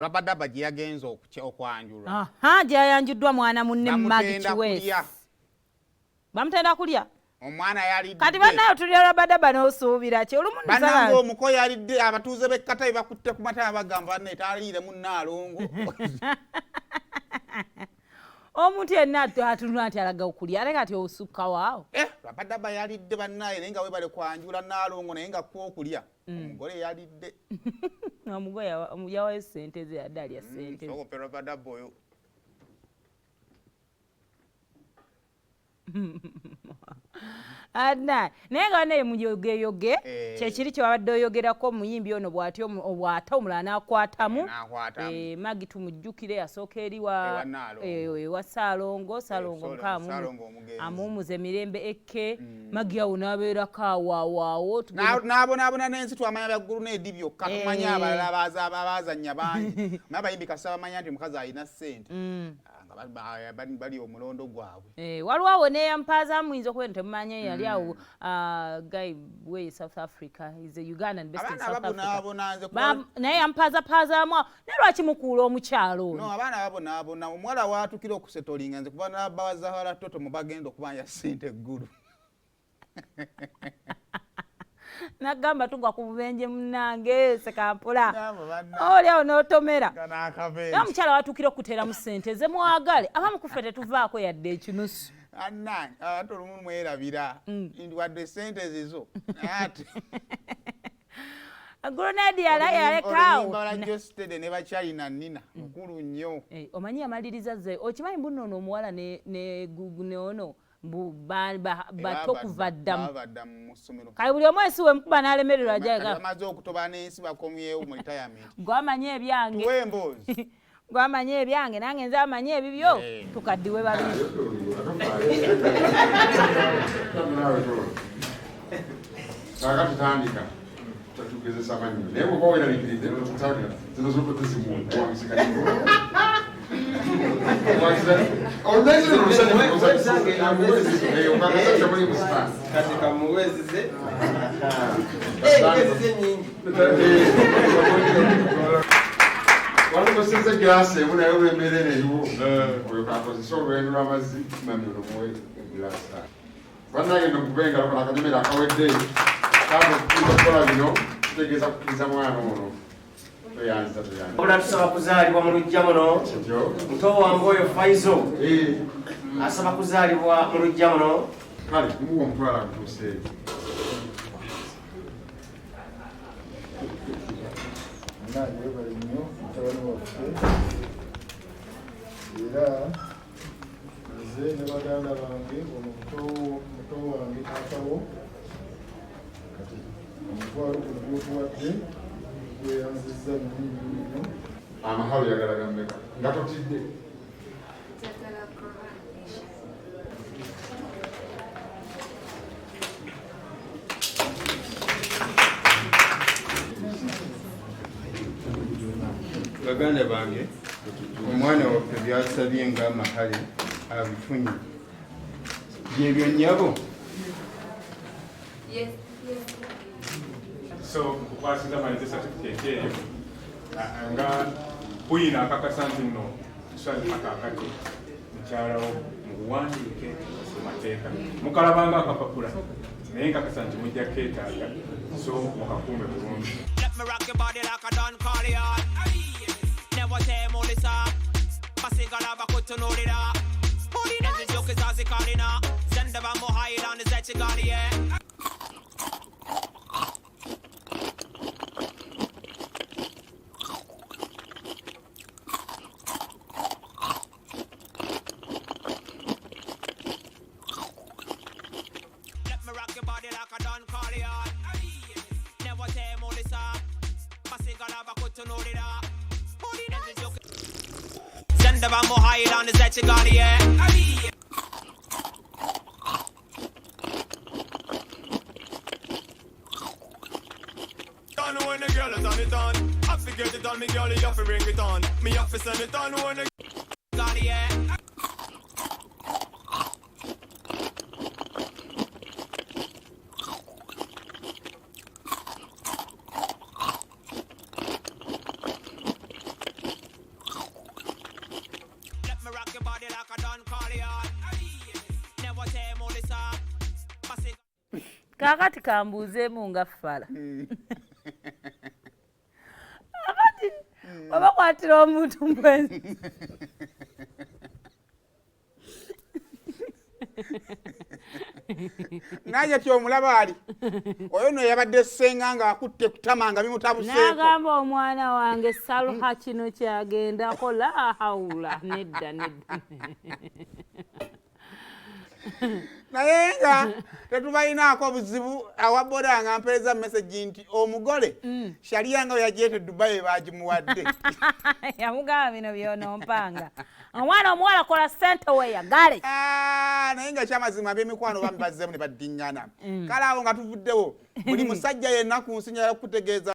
Rabadaba gye yagenze okwanjulwa. Aha, gye yayanjuddwa mwana munne Maggie Bamutenda Kiweesi. kulya. Bamutenda kulya. Omwana yalidde. Kati bannayo tulya Rabadaba n'osuubira ki olumu? Bannange, omuko yalidde, abatuuze b'ekkatabi bakutte ku matama, bagamba banne taliire munnaalongo. Omuntu yenna atunula nti alaga okulya, ate kati osukka waawo. Eh, Rabadaba yalidde bannaye, naye nga webale kwanjula naalongo, naye nga kwokulya omugole yalidde. Omugoye yawayo sente ze, yadde alya sente ze. Sokope Rabadaba oyo. Ana naye nga naye muyogeyoge. Eh. Kyekiri kyewabadde oyogerako, omuyimbi ono bw'atyo bw'ata omulala n'akwatamu. N'akwatamu. Eh, Maggie tumujjukire yasooka eri wa Ewa Nnaalongo. eh, ewa Saalongo, Saalongo. Saalongo, Mukama Saalongo omugenzi. amuwumuze mirembe ekke. Maggie awo n'abeerako awaawaawo. N'abonaabona n'ensi, twamanya byaggulu n'edi byokka, tumanye Eh. abalala abaazannya bangi, naye abayimbi kasita bamanya nti omukazi alina ssente, Ah, nga bali omulondo gwabwe. Eh, waliwo awo neyampaaza, muyinza okuba nti temumanyi, yali awo, ah, guy we South Africa, is a Ugandan based in Abaana South Africa. babonaabona nze kuba. Naye yampaazapaazaamu awo, naye lwaki mukuula omukyalo No, ono? abaana babonaabona. Omuwala waatukira okusetolinga, nze kuba nabawazahara toto mubagenda okubanja ssente eggulu. Nagamba tugwa ku bubenje munnange, sekampula. Nabo banna. Oli awo n'otomera. Nga n'akabenje. Naye omukyala watuukira okuteeramu ssente ze, mwagale abamu kuffe tetuvaako yadde ekinusu. Annange, abantu olumu mwerabira nti wadde ssente zizo, naye ate Grenade yala yalekaawo. Oluyimba lwa Jostede ne bakyalina nina lukulu nnyo. Eh, omanyi yamaliriza ze, okimanyi mbu nno omuwala ne ono mbu bato kuva ddamu. Bava mu ssomero. Kale buli omu ensi wemukuba n'alemererwa. Kati Jaga bamaze okutoba n'ensi, bakomyewo mu retirement. Gwamanyi ebyange. Tuwe emboozi. Gwamanyi ebyange, nange nze amanyi ebibyo. Eh. Tukaddiwe babiri. Kaakati tandika tetugezesa mannyo, naye bwoba weraliikiridde totandika. Zino zoko tezimuwangisika. Olunaizi. Kati kamuwezize ezize nyingi. Walikozesa egiraasi emu, naye olw'embeera eno eriwo, oyo kakozesa olwendo lw'amazzi. Mami, ono muwe egiraasi. Bannange, no kuba engalo kano akanyomero akawedde. Kandi okukkiriza okukola bino kitegeeza kukkiriza mwana ono. Toyanza, toyanza. Wabula tusaba kuzaalibwa mu luggya muno. Kityo. Muto wange oyo Faizo Eh, asaba kuzaalibwa mu luggya muno. Kale muwa omutwalo agutuuseeyo. Nange webale nnyo mutabani waffe, era nze ne baganda bange, ono muto wange taatawo, kati omutwalo guno gwotuwadde gweyanzizza nnyo nnyo nnyo. Amahalo yagala gammeka nga totidde? Njagala Quran Nation. Baganda bange, omwana waffe byasabye ng'amahale abifunye. Byebyo nnyabo. Yes. So nkukwasiza malize certificate eyo. Ah, nga bwino akakasa nti nno Swaliha kaakati mukyalawo mu buwandiike mu mateeka. Mukalabanga akapapula, naye nkakasa nti mujja keetaaga, so mukakuume bulungi. Let me rock your body like a Don Corleone. Never tell me. Basigala bakutunuulira. Enzijukiza zikalina. Zendaba mu Highland z'Ekigali, yeah. Let me rock your body like a Don Corleone. Never tell me. Basigala bakutunuulira. Zendaba mu Highland z'Ekigali, yeah. On when the girl is on it on. I forget it on me girl, you have to bring it on. Me have to send it on when the Gali, yeah. Kaakati kambuuzeemu nga ffala. Kakati webakwatira omuntu mwenzi, Naye kyomulaba ali oyo no yabadde ssenga nga akutte kutama nga bimutabuseeko. N'agamba omwana wange Saluha kino kyagendako, la haula, nedda nedda. Naye nga tetubalinaako buzibu. Awa boda nga mpeereza message nti omugole sharia nga yagyeta Dubai bagimuwadde. Yamugamba bino byonompanga, omwana omuwala kola sente weeyagale. Ah, naye nga kyamazima ab'emikwano bambi bazzeemu ne baddiŋŋana. Kale awo nga tuvuddewo, buli musajja yenna ku nsi njagala kukutegeeza